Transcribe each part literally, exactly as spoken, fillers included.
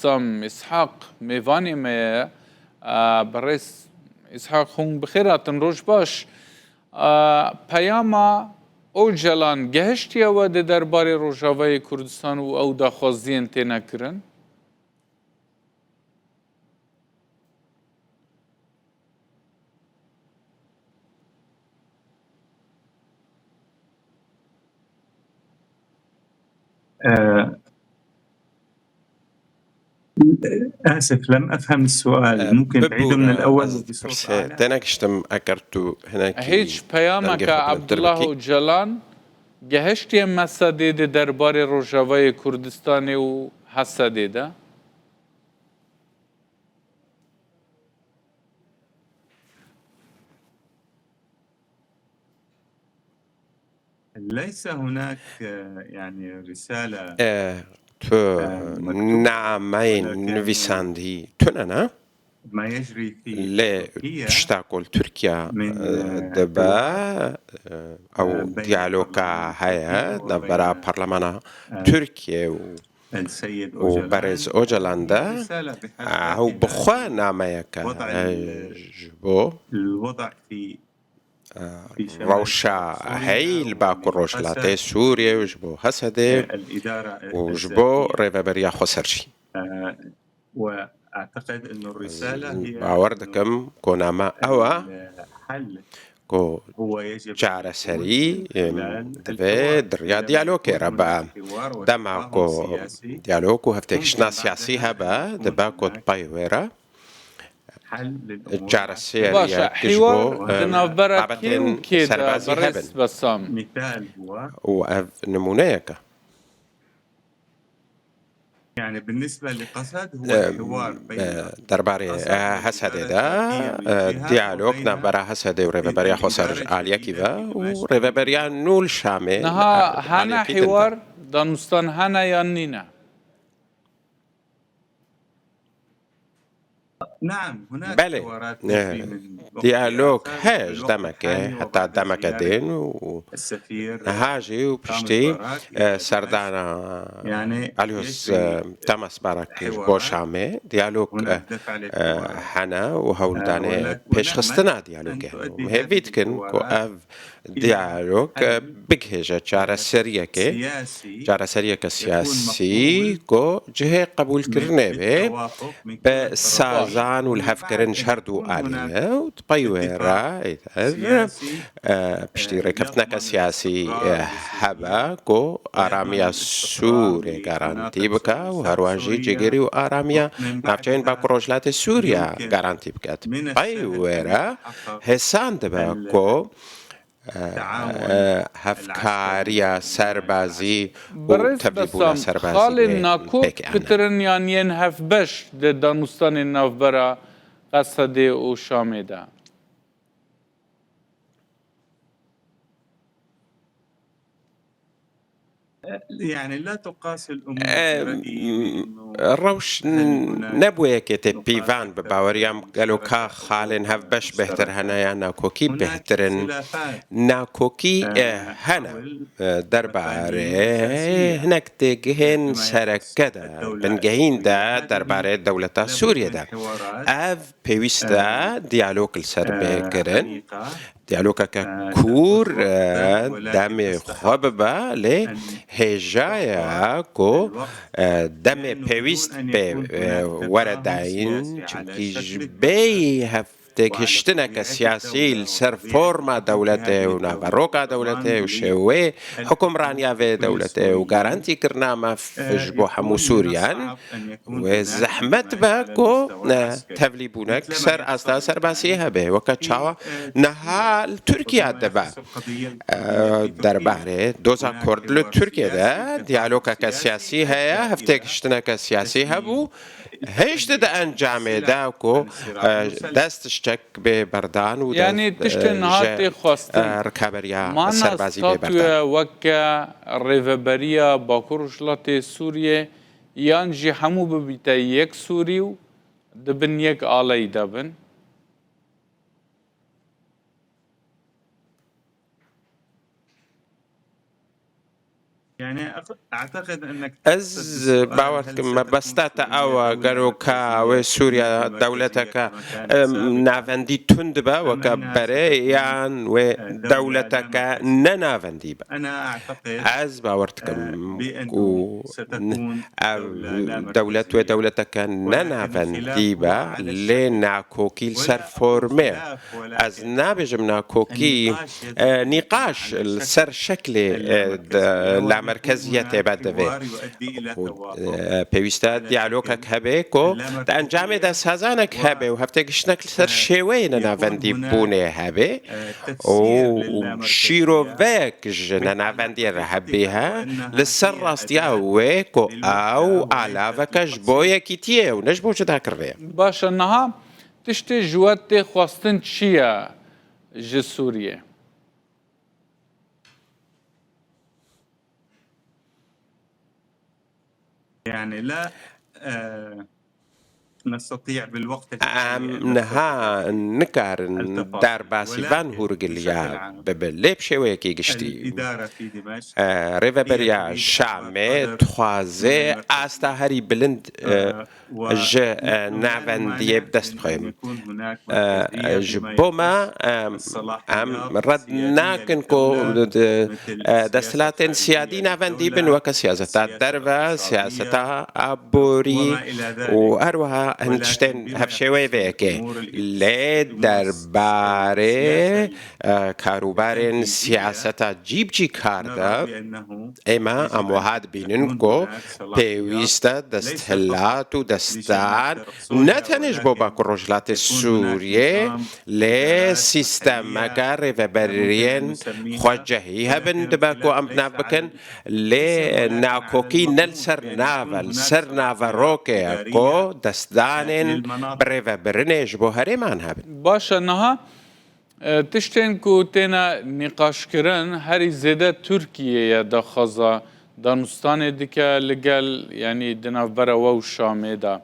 Sam Îshak mêvanê me ye. E, birêz Îshak, hûn bi xêr hatin, roj baş. E, peyama Ocalan gehiştiye we di derbarê Rojavayê Kurdistan û ew daxwaziyên têne kirin? Ee, آسف، لم أفهم السؤال. Ee, ممكن تعيده من الأول بصوت أعلى؟ Te negiştim, eger tu hinekî Hiç peyameke dengê xwe bilind Abdullah Ocalan gehiştiye Mesedê de derbarê Rojavayê Kurdistanê û Hesedê de? ليس هناك، آه، يعني رسالة، Eh, tu آه، مكتوبة nameyên ولكن nivîsandî tune ne? ما يجري في Lê تركيا tişta ku li Tirkiye, من، eh, آه، dibe, حوار، eh, ew آه، بين diyaloga البرلمان heye التركي navbera وبين، parlemana آه، Tirkiye û السيد û أوجالان. Berêz Ocalan de, رسالة بحد ذاتها. Ew bi xwe nameyeke, وضع eh, ال-، ji bo, الوضع في، eh, في شمال rewşa سوريا heyî li Bakur ومن Rojhilatê قسد، Sûriyê û ji bo Hesedê eh، الإدارة û ji bo الذاتية. Rêveberiya Xweser jî. آه، وأعتقد إنه الرسالة هي Bawer إنه dikim ku name ew e الحل ku هو يجب أن يكون çareserî, من خلال divê الحوار. di riya عندما diyalogê يكون re be. هناك حوار Dema وتفاهم ku سياسي، diyalog û هفتêkiştina ممكن siyasî بعدها hebe, dibe ku di pey wê re حل للأمور. Baş e, çareseriyek ji hîwar bo, di eh, navbera kê û babetên kê de, serbazî berêz hebin. Besam? مثال هو Û ev nimûneyek e. يعني بالنسبة لقسد هو Em, الحوار بين eh, derbarê, قسد eh, Hesedê de, والإدارة الذاتية من eh, جهة diyalog وبين navbera Hesedê û Rêveberiya Xweser ji الإدارة aliyekî ve الجديدة û بمجلس Rêveberiya nû li Şamê, Niha eh, hene aliyekî din de. Hîwar, danûstan hene yan nîne? نعم، هناك Belê, حوارات eh, تجري من وقت إلى diyalog آخر. Heye ji demekê heta demeke din û niha jî û piştî, eh, serdana Alyos, eh, Tamas Barak ji bo Şamê diyalog, eh, eh, hene û hewldanê pêşxistina diyalogê hene. Hêvî dikin ku ev diyalog, eh, bigihêje çareseriyekê, çareseriyeke siyasî ku cihê qebûlkirinê bê, bi sazan û lihevkirin ji her du alî ve û di pey wê re, ev, eh, piştî rêkeftineke siyasî, eh, hebe ku aramiya Sûrê garantî bike û herwiha jî cêgirî û aramiya navçeyên Bakur Rojhilatê Sûriye garantî bike. Di pey wê re hêsan dibe ku, eh, hevkariya serbazî û tevlîbûna serbazî bê pêk ane. Xalên nakok pitirin yan yên hevbeş di danûstanên navbera Qesedê û Şamê de? يعني لا تقاس الأمور في رأيي بأنه Rewş هل هناك nebûye yekê tê نقاط pîvan bi baweriya min gelo ka xalên hevbeş bêhtir hene ya nakokî bêhtir in. Nakokî, eh, hene, eh, derbarê hinek têgihên sereke de, bingehîn de derbarê dewleta Sûriyê de. Ev pêwîst e diyalog li ser bê kirin. Diyalogeke kûr, e, demê xwe bibe, lê hêja ye ku, e, demê pêwîst pê, e, were dayîn, çimkî ji bê hev têgihiştineke siyasî li ser forma dewletê û naveroka dewletê û şêwê hukimraniya vê dewletê û garantîkirina maf ji bo hemû Sûriyan, wê zehmet be ku, e, tevlîbûnek ser asta serbaziyê hebe, weke çawa niha li Tirkiye dibe. E, derbarê doza Kurd li Tirkiye de diyalogeke siyasî heye, hevtêgihiştineke siyasî hebû. Hêj dide encamê de ku, e, dest ji çek bê berdan û Yanî dest, tiştê e, niha ji, tê xwestin. E, rikaberiya serbazî bê berdan. Mana statûya weke Rêveberiya Bakur Rojhilatê Sûriyê yan jî hemû bibîte yek Sûrî û di bin yek aleyî de bin? Ez bawer dikim mebesta te ew e, gero ka wê Sûriya dewleteke, em, navendî tund be weke berê, yan wê dewleteke ne navendî be. Ez bawer dikim ku ev dewlet wê dewleteke ne navendî be, lê nakokî li ser formê. Ez nabêjim nakokî, e, nîqaş li ser şeklê, e, de-, lamerkeziyetê be divê. Û, e, pêwîst e diyalogek hebe ku di encamê de sazanek hebe û heftêgiştinek li ser şêweyê nenavendîbûnê hebe. Û şîroveyek ji nenavendiyê re hebî he, li ser rastiya wê ku ew alaveke ji bo yekîtiyê ye û ne ji bo cudakirvê ye. Baş e, niha tiştê ji we tê xwestin çi ye ji Sûriyê? Yani la, e, nestati' bil waqt Em niha nikarin derbasî van hûrgiliya bibin, lê bi şêweyekî giştî. E, Rêveberiya Şamê dixwaze asta herî bilind, e, ji, e, navendiyê bi dest bixin. E, ji bo me, e, em red nakin ku, e, desthilatên siyadî navendî bin weke siyaseta derve, siyaseta aborî û her wiha hin tiştên hevşêweyê vê yekê. Lê derbarê, e, karûbarên siyaseta cî bi cî kar de, ême em wiha dibînin ku pêwîst e desthilat û destan ne tenê ji bo Bakur Rojhilatê Sûriyê, lê sîstemeke rêveberiyên xwecihî hebin, dibe ku em bi nav bikin, lê nakokî ne li ser nav e, li ser naverokê ye ku destdanên bi rêvebirinê ji bo herêman hebin. Baş e, niha E, tiştên ku têne nîqaşkirin, herî zêde Tirkiye ye daxwaza danûstanê dike li gel, yanî di navbera we û Şamê de.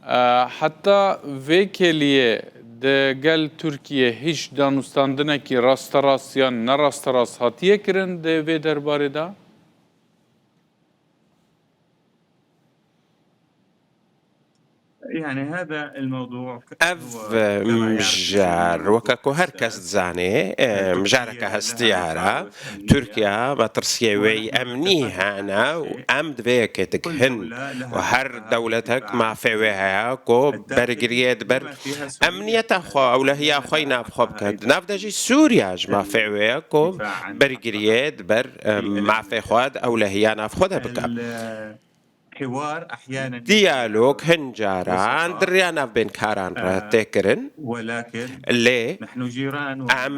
E, heta vê kêliyê di gel Tirkiye hîç danûstandinekî rasterast yan nerasterast hatiye kirin di vê derbarê de? Ev mijar, weke ku her kes dizane, e, mijareke hestiyar e. Tirkiye metirsiyê wê yî emnî hene û em di vê yekê digihin û her dewletek mafê wê heye ku bergiriyê di ber emniyeta xwe, ewlehiya xwe yî nav xwe bike. Di nav de jî Sûriya ji mafê wê ye ku bergiriyê di ber, e, mafê xwe di ewlehiya nav xwe de bike. Diyalog hin caran di riya navbênkaran re tê kirin, lê em,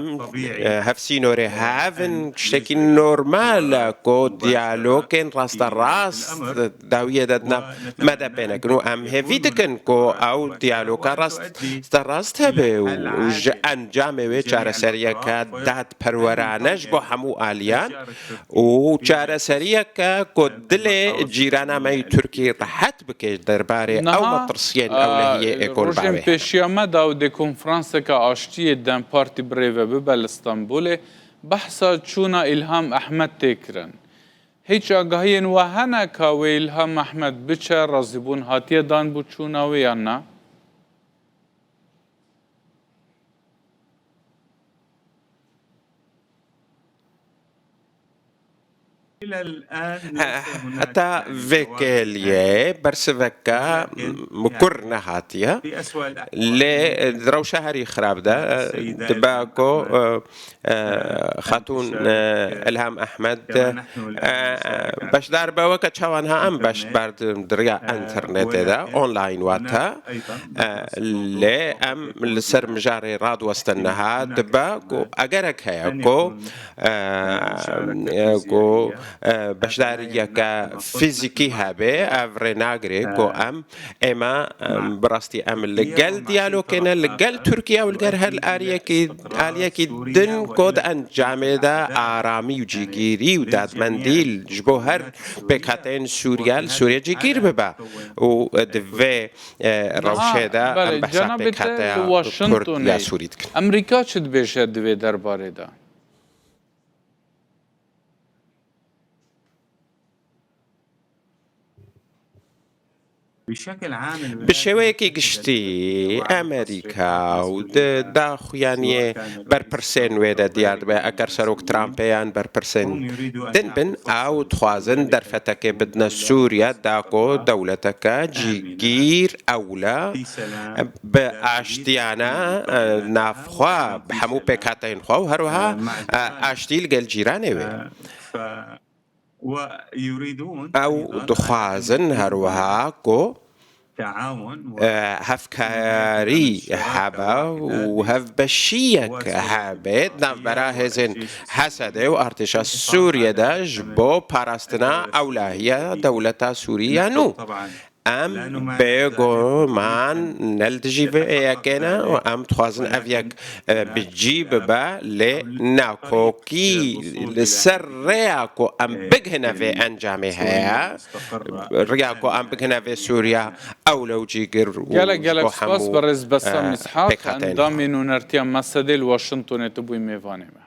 e, hevsînorê hev in, tiştekî normal e ku diyalogên rasterast dawiyê de di nav me de pê nekin û em hêvî dikin ku ew diyaloga rasterast hebe û ji encamê wê çareseriyeke dadperwerane ji bo hemû aliyan û çareseriyeke ku dilê cîrana me yî Tirkî rehet bike derbarê ew metirsiyên ewlehiyê ê ku li ber wê hene. Rojên pêşiya me dawidê konferanseke aştiyê DEM Partî bi rê ve bibe li Stenbolê, behsa çûna Îlham Ehmed tê kirin. Hîç agahiyên we hene ka wê Îlham Ehmed biçe, razîbûn hatiye dan bo çûna wê yan na? He, heta vê kêliyê bersiveke mikur nehatiye. Lê di rewşa herî xirab de, dibe ku, e, e, Xatûn, e, Îlham Ehmed, e, beşdar be weke çawa niha em beşdar di, di riya enternetê de, online wate. E, lê em li ser mijarê radiwestin niha dibe ku egerek heye ku, e, e, ku, e, beşdariyeke fîzîkî hebe, ev rê nagire ku em, ême, em, bi rastî em li gel diyalogê ne, li gel Tirkiye û li gel her aliyekî, aliyekî din ku di encamê de aramî û cîgirî û dadmendî ji bo her pêkhateyên Sûriye li Sûriye cîgir bibe û di vê, e, rewşê de em behsa pêkhateya Kurd ya Sûrî dikin. Amerîka çi dibêje di vê derbarê de? Bi şêweyekî giştî Amerîka û di daxuyaniyê berpirsên wê de diyar dibe, eger Serok Trumpê yan berpirsên din bin, ew dixwazin derfetekê bidine Sûriye da ku dewleteke cîgîr ewle bi aştiyane navxwe bi hemû pêkhateyên xwe û her wiha aştî li gel cîranê wê. Ew dixwazin her wiha ku hevkarî hebe û hevbeşiyek hebe di navbera hêzên Hesedê û artêşa Sûriyê de ji bo parastina ewlahiya dewleta Sûrî ya nû. Em bêguman ne li dijî vê yekê ne û em dixwazin ev yek, e, bi cî bibe, lê nakokî li ser rêya ku em bigihine vê encamê heye, rêya ku em bigihine vê Sûriya ewle û cîgir û Gelek, gelek spas, berêz Bessam Mîshak, pêkhateyên endamê nûnertiya Mesedê li Washingtonê tu bûyî mêvanê me.